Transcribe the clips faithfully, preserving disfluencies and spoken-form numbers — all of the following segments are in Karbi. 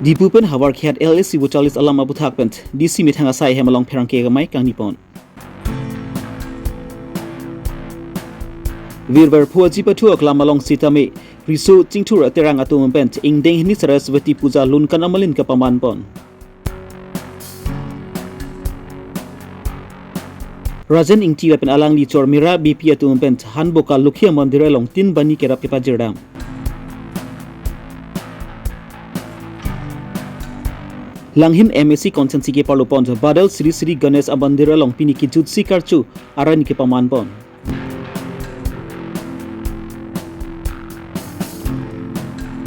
Diphu pen Howraghat L A C voter list alam aputhak pen D C methang asai hem along pherangke amei kangni pon. Virvar phu aji pathu aklam along sitame riso chingthur aterang atum pen ingdeng hini Saraswati Puja Lunkan Amalin kepaman pon. Rajen Ingti lapen alangli chormera B P atum pen Hanboka Lokhi Mandir along tin bani kerap kepajir dam. Langhin M A C constituency keparlo pon Badal Sri Sri Ganesh Amandir along pini kejutsi karchu arani kepaman pon.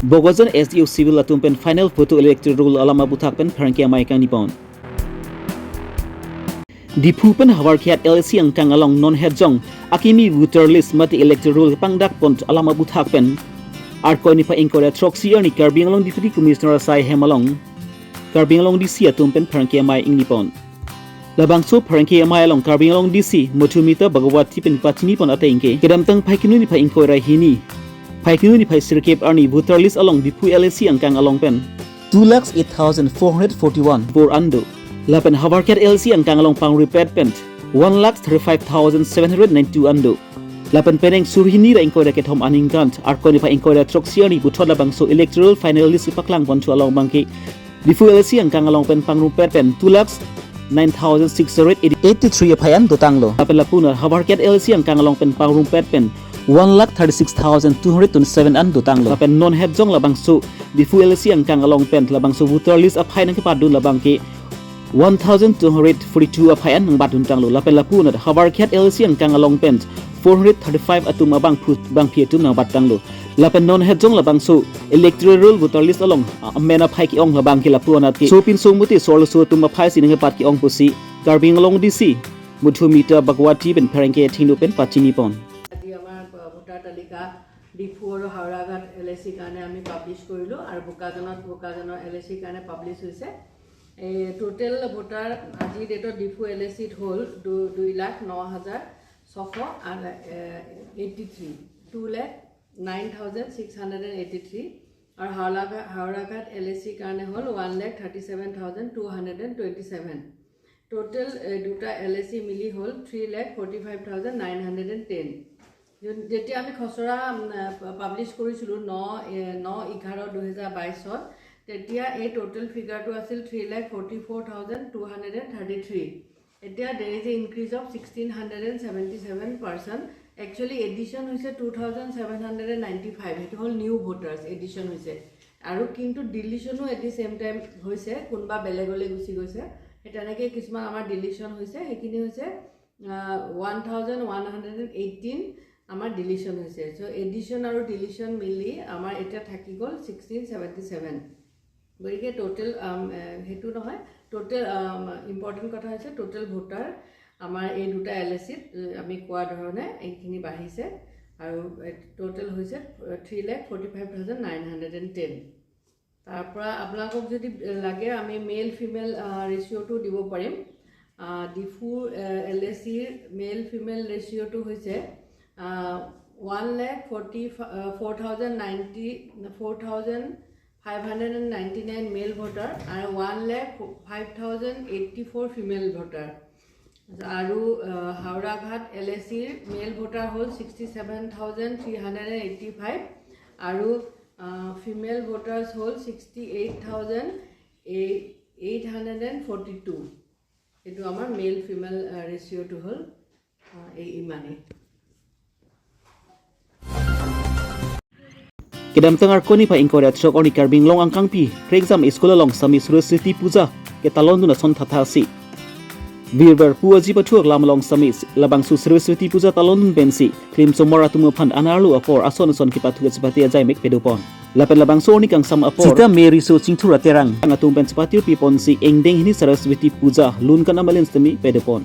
Bokajan S D O Civil atum pen final photo electoral roll alam aputhak pen pherangke amei kangni pon. Diphu pen Howraghat L A C angkang along non hetjong akimi voter list mate electoral roll pangdak pon alam aputhak pen Arkoi niphai ingkoi ra throksi arni Karbi Anglong Deputy Commissioner asai hem along Karbi Anglong D C atum pen pherangke amei ingni pon. Labangso pherangke amei along Karbi Anglong D C Madhumita Bhagawati pen pachini pon ateng ke kedamtang Phaikunu niphai ingkoi ra hini, Phaikunu niphai sirkep arni voter list along Diphu L A C angkang along pen two lakhs eight thousand four hundred forty-one voter an do. Lapen Howraghat L A C angkang along pangripet pen one lakh thirty-five thousand seven hundred ninety-two an do. Lapen penang suri hini ra ingkoi ra kethom aningkan Arkoi niphai ingkoi ra throksi arni puthot labangso electoral final list paklang pon thu along abangke Diphu L A C angkang along pen pangrumpet pen two lakhs nine thousand six hundred eighty-three aphai an dotanglo. Lapen lapu anat Howraghat L A C angkang along pen pangrumpet pen one lakh thirty-six thousand two hundred twenty-seven an dotanglo. Lapen non hetjong labangso Diphu L A C angkang along pen labangso voter list aphai nangkepadun labangke one thousand two hundred forty-two aphai an nangbatdun tanglo. Lapen lapu anat Howraghat L A C angkang along pen four hundred thirty-five atum abangphu bangphi atum nangbat tanglo. Lapen non hetjong labangso electoral roll voter list along, ah, amen aphai ke-ong labangke lapu anat ke sopinso mate so arloso atum aphai si nangkepat ke-ong pusi Karbi Anglong D C Madhumita Bhagawati pen pherangke thengno pen pachini pon. আজি আমাৰ, আ, ভোটাৰ তালিকা ডিফু আৰু Howraghat L A চিৰ কাৰণে আমি পাব্লিছ কৰিলোঁ আৰু বোকাজানত, বোকাজানৰ এল এ চিৰ কাৰণে পাব্লিছ হৈছে। এই টোটেল ভোটাৰ আজিৰ ডেটত ডিফু এল এ চিত হ'ল দু-, দুই লাখ ন হাজাৰ ছশ এইটি থ্ৰী, টু লেখ nine thousand six hundred and eighty three. আৰু হাওলাঘা-, হাওৰাঘাট এল এ চিৰ কাৰণে হ'ল one lakh thirty seven thousand two hundred and twenty seven. Total, এ, দুটা এল এ চি মিলি হ'ল three lakh forty five thousand nine hundred and ten. যোন-, যেতিয়া আমি খচৰা, উম, আ, প-, পাব্লিছ কৰিছিলোঁ ন, এ, ন এঘাৰ দুহেজাৰ বাইছত, তেতিয়া এই টোটেল ফিগাৰটো আছিল three lakh forty four thousand two hundred and thirty three. এতিয়া there is a increase of sixteen hundred and seventy seven person। Actually addition হৈছে two thousand seven hundred and ninety five, সেইটো হ'ল নিউ ভোটাৰ্ছ এডিশ্যন হৈছে। আৰু কিন্তু ডিলিশ্যনো এট দি same time হৈছে, কোনোবা বেলেগলৈ গুচি গৈছে। সেই তেনেকৈ কিছুমান আমাৰ ডিলিশ্যন হৈছে, সেইখিনি হৈছে, আহ, one thousand one hundred and eighteen আমাৰ ডিলিশ্যন হৈছে। চ' এডিশ্যন আৰু ডিলিশ্যন মিলি আমাৰ এতিয়া থাকি গ'ল ছিক্সটিন ছেভেণ্টি ছেভেন। গতিকে টোটেল, আম, এ, সেইটো নহয়, টোটেল, আম, ইম্পৰ্টেণ্ট কথা হৈছে টোটেল ভোটাৰ আমাৰ এই দুটা এল এ চিত, এ, আমি কোৱা ধৰণে এইখিনি বাঢ়িছে আৰু, এ, টোটেল হৈছে, এ, থ্ৰী lakh forty five thousand nine hundred and ten. তাৰ পৰা আপোনালোকক যদি, এ, লাগে আমি মেল ফিমেল, আ, ৰেচিঅ'টো দিব পাৰিম। আ, ডিফু, এ, এল এ চিৰ মেল ফিমেল ৰেচিঅ'টো হৈছে, আ, ওৱান লেখ ফৰ্টি ফ-, আ, four thousand ninety, four thousand five hundred and ninety nine male voter আৰু one lakh five thousand eighty four female voter. আৰু, আহ, হাওৰাঘাট এল এ চিৰ মেল ভোটাৰ হ'ল sixty seven thousand three hundred and eighty five আৰু, আহ, female voters হ'ল sixty eight thousand eight hundred and forty two. এইটো আমাৰ মেল ফিমেল, আহ, ৰেচিঅ'টো হ'ল, আহ, এই ইমানেই। Kedamtang Arkoi niphai ingkoi ra throk arni Karbi Anglong angkangpi Krekjam School along sami Saraswati Puja ketalondun ason thathasi. Virvar phu aji pathu aklam along sami labangso Saraswati Puja talondun pensi klimsomar atum aphan anerlo apor ason ason kepathu kachepate ajaimek pedopon. Lapen labangso arni kangsam apor sitame riso chingthur aterang atum pen chepatirpi ponsi ingdeng hini Saraswati Puja Lunkan Amalin sitame pedopon.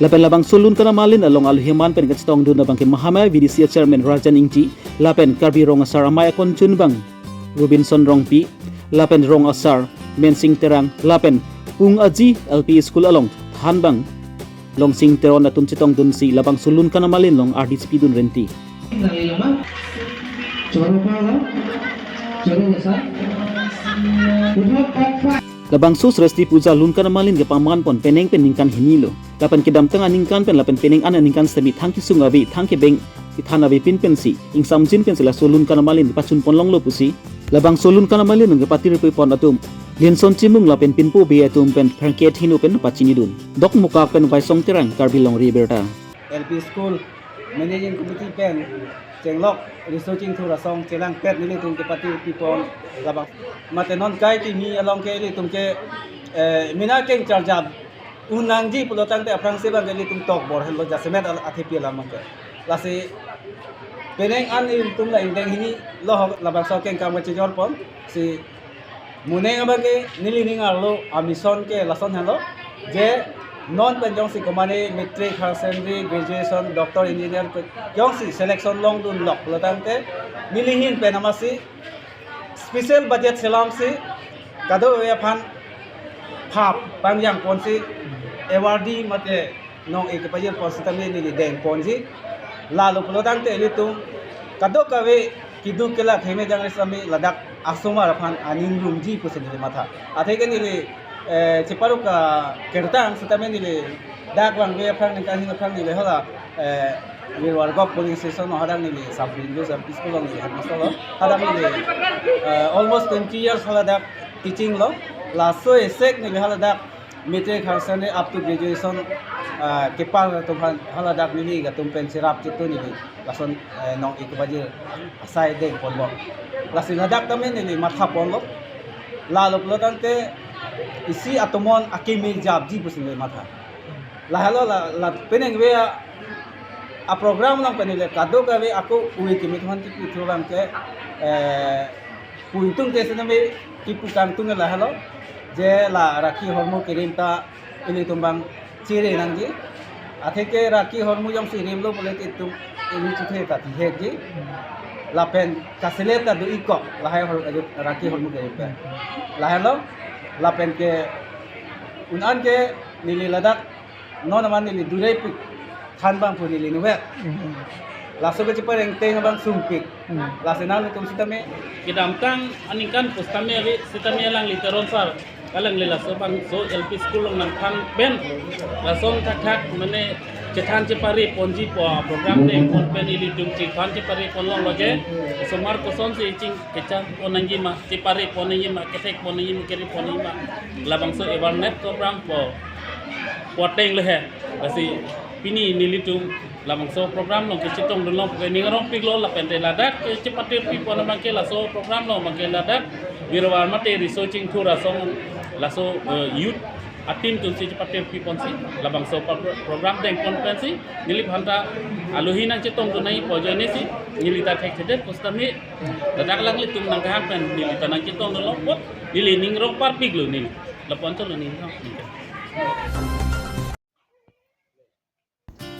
Lapen labangso Lunkan Amalin along alohi aman pen kachetongdun abangke Mahamaya V D C a Chairman Rajan Ingti, lapen Karbi Rong Asar Amei akonchunbang Robinson Rongpi, lapen Rong Asar Mensing Terang, lapen Pung Aji L P School along thanbang Longsing Teron atum chetongdunsi labangso Lunkan Amalin along ardi chepidun renti. Nangli lama. Choro pa lo. Choro basa. Labangso Saraswati Puja Lunkan Amalin kepaman pon penang pen ningkan hini lo. Lapen kedamtang aningkan pen lapen penang an aningkan sitame thang kesung ave, thang kebeng kethan avepin pensi, ingsamjin pensi laso Lunkan Amalin pachun pon longlo pusi labangso Lunkan Amalin nangkepatir pui pon atum Lenson Timung lapen Pinpo Bey atum pen pherangke athengno pen pachinidun. Dokmoka pen Vaisong Terang, Karbi Longri Abirta. L P School Managing Committee pen chenglok Riso Chingthur asong chelangpet nelitum kepatir pipon labang. Mate non kai kimi along ke ilitum ke, eh, mena keng charjap un nangji pulo tangte aphrangsi abang ke ilitum tokbor henlo jasemet al-, athepi alam abang ke. Lasi penang an ilitum la ingdeng hini lo ho labangso akengkam kachejor pon si moneng abang ke neli ning arlo a-mission ke lason henlo je non pen jongsi komane matric, higher secondary, graduation, doctor, engineer ko jongsi selection longdun lok pulo tangte neli ahin pen amatsi special budget selamsi kadokave aphan phap pangjang ponsi awardee mate nong-e kepajir pon sitame neli deng ponji. Lalo pulo tangte ilitum kadokave keduk kelak heme jangre sitame ladak asomar aphan aning rumji pusi neli matha. Atheke neli, eh, cheparuk akirtang sitame neli dak vangve aphrang ningkan hini aphrang neli hala, eh, Birwar Govt Polling Station hadak neli sub range L P School along neli headmaster lo. Hadak neli, eh, almost twenty years haladak teaching lo. Laso esek neli haladak matric, higher secondary up to graduation, ah, kepar atum aphan haladak neli atum pen cherap chitu neli lason, eh, nong-e kepajir asai deng ponbom. Lasi ladak tame neli matha ponlo. Lalo pulo tangte isi atomon akimi japji pusi neli matha. Lahelo la, la penang ave a, a-program along pen neli kadokave ako ui kimi atum aphan kipu thu abang ke, eh, pu ingtungte sitame kipu kangtung lahelo je la rakhi hormu kerim ta ilitum abang chere nangji. Atheke rakhi hormu jongsi rimlo pule itum ili chithe ta thihekji. Lapen kasele ta do-ik kok lahai hor-, rakhi hormu kerim pen. Lahelo lapen ke un an ke neli ladak non aman neli durai pik than abang pu neli nuvet. Hmm. Laso ke chepareng teng abang sungpik. Hmm. Lasi nanglitum sitame kedamtang aningkan pu sitame ave sitame alangli Teron sir, alangli laso abangso L P School along nangthan pen lason thakthak mane chethan chepare ponji pu program deng pon pen ilitum chethan chepare pon longlo je. Osomar kosonsi ching kechang pon nangji ma, chepare pon nangji ma, kethek pon nangji ma, keri pon nangji ma, labangso awareness program pu pu ateng le he. Lasi pini nelitum labangso program along kechetongdun long ke ning arong piklo lapen te ladak ke chepatir pipon abang ke laso program along abang ke ladak Birwar mate Riso Chingthur asong laso, eh, youth a-team atumsi chepatir piponsi labangso pro-, program deng pon pensi neliphan ta alohi nangchetongdun nangji pu ajoinesi neli ta thekthedet pu sitame ladak alanglitum nangkehang pen neli ta nangchetongdun long apot neli ning arong parpiklo neli. Lapu-an chotlo ning arong.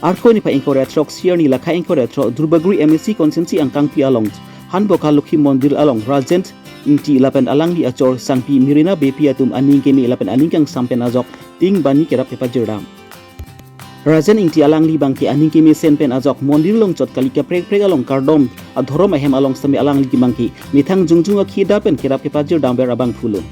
Arkoi niphai ingkoi ra throk, Siarni lakha ingkoi ra throk, Duarbagori M A C constituency angkangpi along Hanboka Lokhi Mondir along Rajen Ingti lapen alangli achor sangpi Mirina Beypi atum aning keme lapen aning kangsam pen ajok ting bani kerap kepajir dam. Rajen Ingti alangli abang ke aning kemesen pen ajok mondir along chot kali, kaprek prek along kardom adhorom ahem along sitame alangli abang ke methang jongjung akhei adap pen kerap kepajir damver abangphu lo.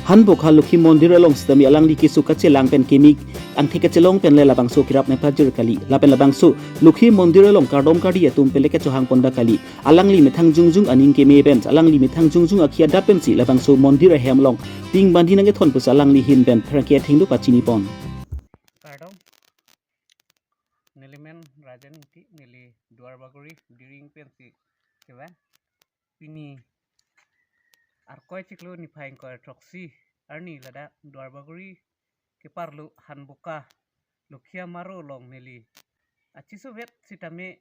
Hanboka Lokhi Mondir along sitame alangli keso kachelang pen keme angthek kachelong pen le labangso kerap nepajir kali. Lapen labangso Lokhi Mondir along kardom kardi atum pen le kachohang pon da kali. Alangli methang jongjung aning keme pen, alangli methang jongjung akhei adap pensi labangso mondir ahem along ting bani nangkethon pusi alangli ahin pen pherangke athengno pachini pon. Kardom. Neli men Rajen Ingti, neli Duarbagori Diring pensi kevang. Pini Arkoi chiklo niphai ingkoi ra throksi arni ladak Duarbagori keparlo Hanboka Lokhi Amaro along neli achisovet sitame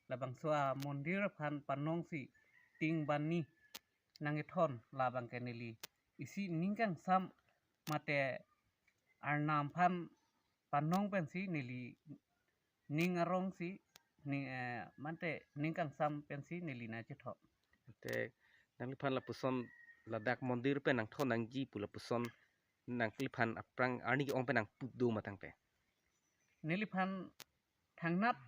labangso amondir aphan panongsi ting bani nangkethon labang ke neli isi ning kangsam mate Arnam aphan panong pensi neli ning arongsi ning, eh, mate ning kangsam pensi neli nangchethon. Te nangliphan lapuson ladak mondir pen nangthon nangji pu lapuson nangliphan aphrang arni ong pen nangpup do ma tangte? Neliphan thangnat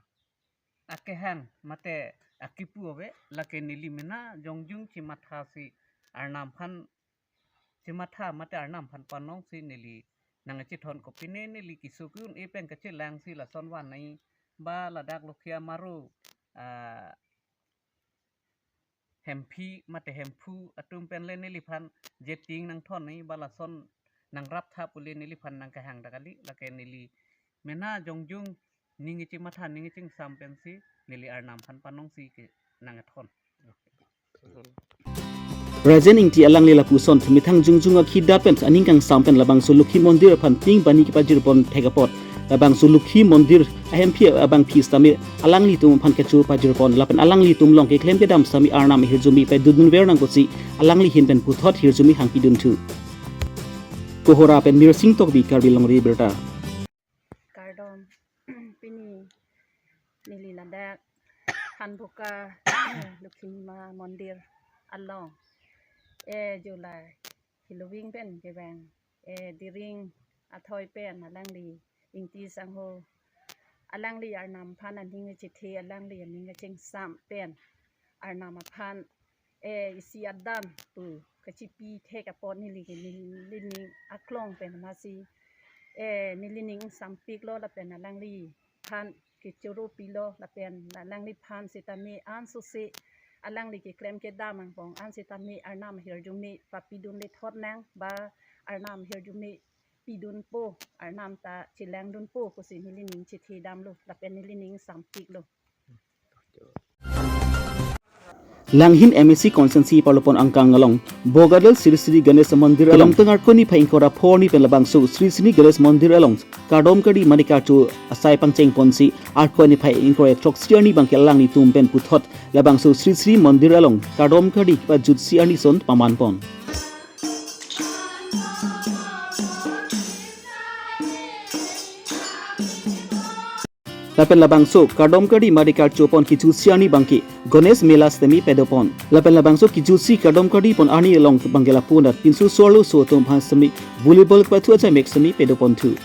akehang mate akipu ave, lake neli mena jongjung chimathasi Arnam aphan Matha mate arnam aphan panongsi neli nangchethon kopine neli keso ke-un-e pen kachelangsi lason van nangji ba ladak Lokhi amaro, ah, hemphi mate hemphu atum pen le neliphan jeting nangthon nangji ba lason nangrap tha pu le neliphan nangkehang ta kali, lake neli mena jongjung ning kachematha ning kachengsam pensi neli arnam aphan panongsi ke nangthon. Rajen Ingti alangli lapuson methang jongjung akhei adet pen aning kangsam pen labangso Lokhi Mondir aphan ping bani kepajirpon thek apot labangso Lokhi Mondir ahemphi abangpi sitame alanglitum aphan kecho pajirpon lapen alanglitum along keklem kedam sitame arnam ahirjume padundunver nang pusi alangli ahin pen puthot hirjume hangpidunthu. Kohora pen Mirsing Tokbi, Karbi Longri Abirta. Kardom, pini neli ladak Thanboka Lokhi Ma Mondir along, eh, July Halloween pen kevang, eh, Diring athoi pen alangli Ingti sangho, alangli arnam aphan aning kachethe, alangli aning kachengsam pen arnam aphan, eh, isi adan pu kachepi thek apot neli ke neli ning aklong pen masi, eh, neli ning ingsampiklo lapen alangliphan kechoro pilo lapen alangliphan sitame ansose alangli keklem kedam angbong an sitame arnam ahirjume papidunle thot nang ba arnam ahirjume pidunpo, arnam ta chelangdunpo pusi neli ning chethe damlo lapen neli ning ingsampiklo. Langhin M A C constituency parlopon angkang along Bogadal Sri Sri Ganesh Mandir along Tengkar Koni phai ingkoi ra phor arni pen labangso Sri Sri Ganesh Mandir along kardom kardi mate karcho asai pangcheng ponsi Arkoi niphai ingkoi ra throk si arni abangke alanglitum pen puthot labangso Sri Sri Mandir along kardom kardi pajutsi arnison pamanpon. Lapen labangso kardom kardi mate karchopon kejutsi arni abangke Ganesh Mela sitame padopon. Lapen labangso kejutsi kardom kardipon arni along abangke lapu anat pinso so-arlo so atum aphan sitame volleyball kepathu ajaimek sitame padoponthu.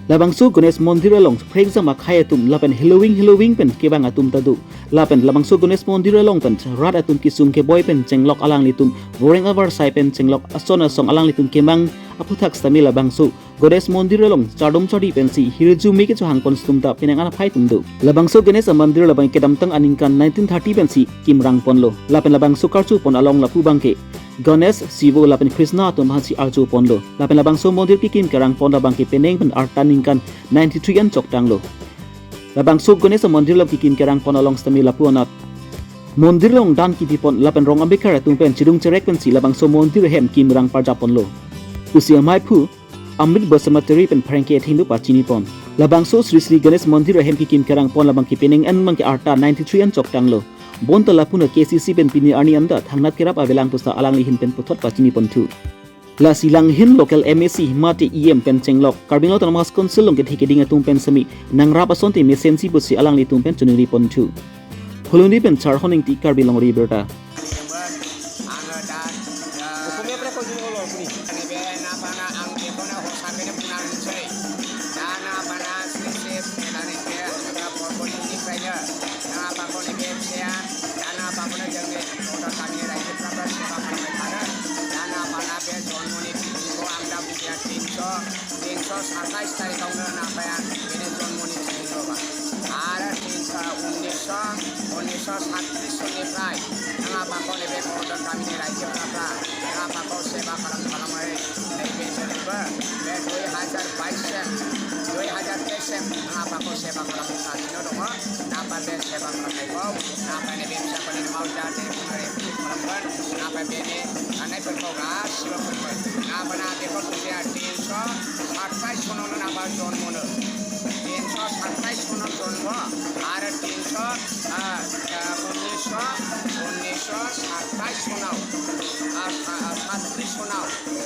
Labangso Ganesh Mandir along phrek jam akhei atum lapen heloving heloving pen kevang atum ta do. Lapen labangso Ganesh Mandir along pen rat atum kesung keboi pen chenglok alanglitum voreng avarsai pen chenglok ason asong alanglitum kemang aphuthak sitame labangso Ganesh Mandir along chardom chardi pensi hirjume kechohangpon atum ta penang an aphai atum do. Labangso Ganesh Mandir labang kedamtang aningkan nineteen thirty pensi kimrangponlo. Lapen labangso karchopon along lapu abangke Ganesh, Shiva lapen Krishna atum aphansi archoponlo. Lapen labangso mondir kekim kerangpon abangke penang pen arta ningkan ninety-three an choktanglo. Labangso Ganesh Mandir along kekim kerangpon along sitame lapu anat mondir along dan kipipon lapen rong ambekar atum pen chedung cherek pensi labangso mondir ahem kimrang parjapponlo pusi amei aphu Amrit Basumatary pen pherangke athengno pachinipon. Labangso Sri Sri Ganesh Mandir ahem kekim kerangpon abangke penang an abangke arta ninety-three an choktanglo. Bonta lapu anat K C C pen pini arni anta thangnat kerap avelang pusi alangli ahin pen puthot pachiniponthu. Lasi Langhin local M A C mate E M pen chenglok Karbi Anglong Autonomous Council along kethe keding atum pen sitame nangrap asonte mesensi pusi alanglitum pen choningriponthu. Phuloni pen Charhon Ingti, Karbi Longri Abirta. Tinso satais tarik ong na nang paya bini jonmo ni sini lo ba. Ar tinso unniso, unniso satis sini prai nang apako nebe Korondon kami ni raijyo prapra nang apako seba kalam kalam hari nebe jeliba be dui hajar bais sem, dui hajar teis sem nang apako seba kalam sasino dong. Napa be seba kalam nang ko, napa nebe bisa paling mau jadi hari kalam kan, napa bene anai perkoga siwa perkoga, napa na deko tusia tinso satais sono nang apa jonmo no. Tinso satais sono jonmo, ar tinso, ah, ah, unniso, unniso satais sono, ah, ah, ah, satais sono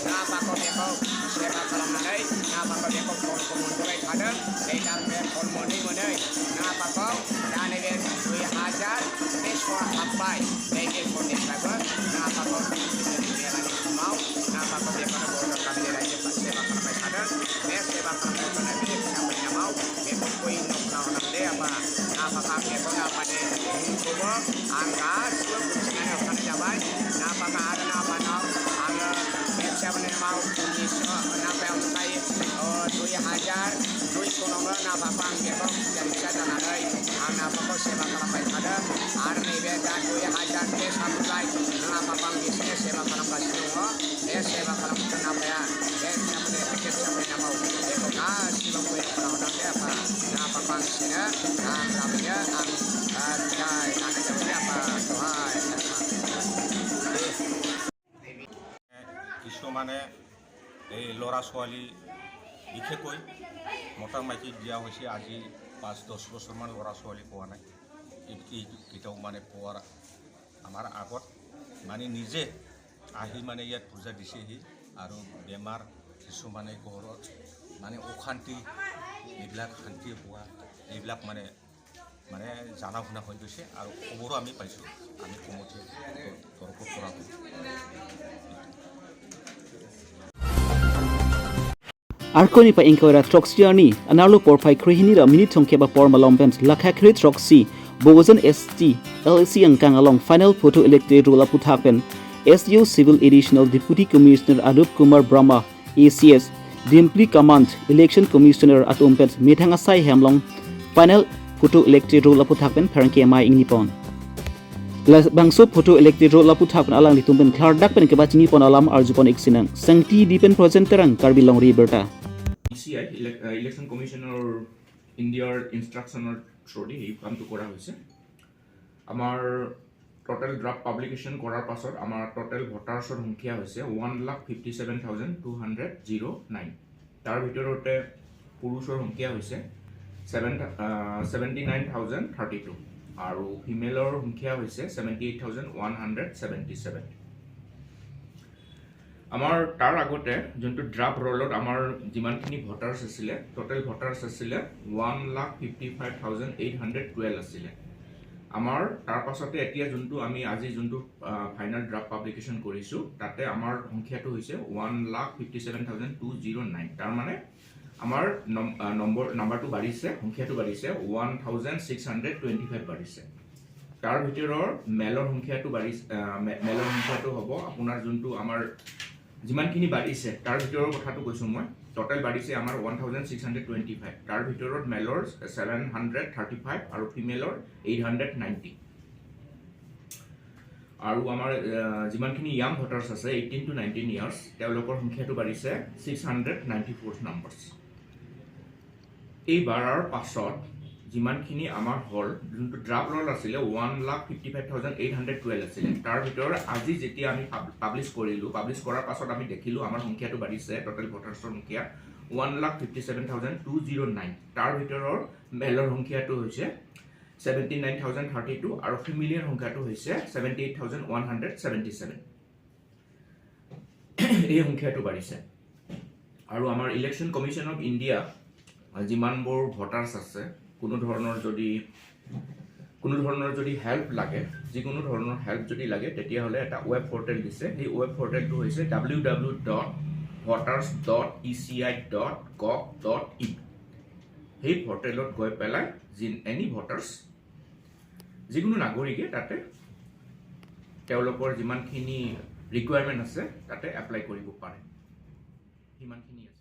nang apako deko seba kalam nanai, nang apako deko pon pon tuai kadang, dei dam be pon moni monai, nang apako dan ebe dui hajar teis hapai, dei ke pon dei kadang, nang apako mau, nang apako deko na bodo kami dei raijyo seba kalam kadang, be seba kalam kadang, dei kami mau, be Ang kas lo kusingan ang kan jabai na pama ada na panau ang pepsa bene mau kunis na pang kai o dui hajar dui kono na papang kebong jadi sa tanah ai ang na pako seba kalam pai pada ar ni beda dui hajar ke sampai na papang bisnes seba kalam kasih ho eh seba kalam kena paya eh sampai tiket sampai nama eh ko kas lo kue kono na apa na papang sina ang ramnya ang ah jai na na jai apa tuh hai. কিছুমানে এই ল'ৰা ছোৱালী বিশেষকৈ মতা মাইকী বিয়া হৈছে আজি পাঁচ দহ বছৰমান ল'ৰা ছোৱালী পোৱা নাই। এই এই কেইটাও মানে পোৱাৰ আমাৰ আগত মানে নিজে আহি মানে ইয়াত পূজা দিছেহি আৰু বেমাৰ কিছুমানে ঘৰত মানে অশান্তি এইবিলাক শান্তি পোৱা এইবিলাক মানে মানে জানা শুনা হৈ গৈছে আৰু খবৰো আমি পাইছোঁ। আমি কমিটিৰ তৰফৰ পৰা Arkoni pa ingkoi ra throksi arni anerlo porphai krehini ra minit thomkep apor malom pen lakha kre throksi Bogojan S T L A C angkang along final photo electric roll aputhak pen S D O Civil Additional Deputy Commissioner Arup Kumar Brahma A C S, Dimpli Command, Election Commissioner atum pen methang asai hem along final photo electric roll aputhak pen pherangke amei ingni pon. Labangso photo electric roll aputhak pen alanglitum pen klardak pen kebachini pon alam arju pon iksinang. Sangti di pen Projen Terang, Karbi Longri Abirta. ECI ইলেক- আহ, ইলেকশ্যন কমিশ্যনৰ ইণ্ডিয়াৰ ইনষ্ট্ৰাকশ্যনৰ থ্ৰুদি এই কামটো কৰা হৈছে। আমাৰ টোটেল draft publication কৰাৰ পাছত আমাৰ টোটেল ভোটাৰ্ছৰ সংখ্যা হৈছে one lakh fifty seven thousand two hundred zero' nine. তাৰ ভিতৰতে পুৰুষৰ সংখ্যা হৈছে seven seventy nine thousand thirty two আৰু ফিমেলৰ সংখ্যা হৈছে seventy eight thousand one hundred seventy seven. আমাৰ তাৰ আগতে যোনটো ড্ৰাফ্ট ৰলত আমাৰ যিমানখিনি ভোটাৰ্ছ আছিলে, টোটেল ভোটাৰ্ছ আছিলে one lakh fifty five thousand eight hundred twelve আছিলে। আমাৰ তাৰ পাছতে এতিয়া যোনটো আমি আজি যোনটো ফাইনেল ড্ৰাফ্ট পাব্লিকেশ্যন কৰিছোঁ, তাতে আমাৰ সংখ্যাটো হৈছে one lakh fifty seven thousand two zero' nine. তাৰমানে আমাৰ নম- আহ, নম্বৰ নাম্বাৰটো বাঢ়িছে, সংখ্যাটো বাঢ়িছে, one thousand six hundred twenty five বাঢ়িছে। তাৰ ভিতৰৰ মেলৰ সংখ্যাটো বাঢ়িছে, আহ, মে- মেলৰ সংখ্যাটো হ'ব আপোনাৰ যোনটো আমাৰ যিমানখিনি বাঢ়িছে তাৰ ভিতৰৰ কথাটো কৈছোঁ মই। টোটেল বাঢ়িছে আমাৰ one thousand six hundred twenty five, তাৰ ভিতৰত মেলৰ ছেভেন হাণ্ড্ৰেড থাৰ্টি ফাইভ আৰু ফিমেলৰ এইট হাণ্ড্ৰেড নাইণ্টি। আৰু আমাৰ আহ, যিমানখিনি য়াং ভোটাৰ্ছ আছে, এইটিন টু নাইনটিন ইয়াৰ্ছ, তেওঁলোকৰ সংখ্যাটো বাঢ়িছে six hundred ninety four numbers. এই বাঢ়াৰ পাছত যিমানখিনি আমাৰ হ'ল, যোনটো ড্ৰাফ্ট ৰল আছিলে one lakh fifty five thousand eight hundred twelve আছিলে, তাৰ ভিতৰত আজি যেতিয়া আমি পাব- পাব্লিছ কৰিলোঁ, পাব্লিছ কৰাৰ পাছত আমি দেখিলোঁ আমাৰ সংখ্যাটো বাঢ়িছে, টোটেল ভোটাৰ্ছৰ সংখ্যা one lakh fifty seven thousand two zero' nine. তাৰ ভিতৰৰ মেলৰ সংখ্যাটো হৈছে seventy nine thousand thirty two আৰু ফিমেলৰ সংখ্যাটো হৈছে seventy eight thousand one hundred seventy seven. এই সংখ্যাটো বাঢ়িছে। আৰু আমাৰ ইলেকশ্যন কমিশ্যন অফ ইণ্ডিয়া যিমানবোৰ ভোটাৰ্ছ আছে, কোনো ধৰণৰ যদি কোনো ধৰণৰ যদি হেল্প লাগে, যিকোনো ধৰণৰ হেল্প যদি লাগে, তেতিয়াহ'লে এটা ৱেব পৰ্টেল দিছে। সেই ৱেব পৰ্টেলটো হৈছে W W W dot voters dot E C I dot gov dot in. সেই পৰ্টেলত গৈ পেলাই যি এনি ভোটাৰ্ছ, যিকোনো নাগৰিকে তাতে তেওঁলোকৰ যিমানখিনি ৰিকুৱাৰমেণ্ট আছে, তাতে এপ্লাই কৰিব পাৰে। সিমানখিনি আছে।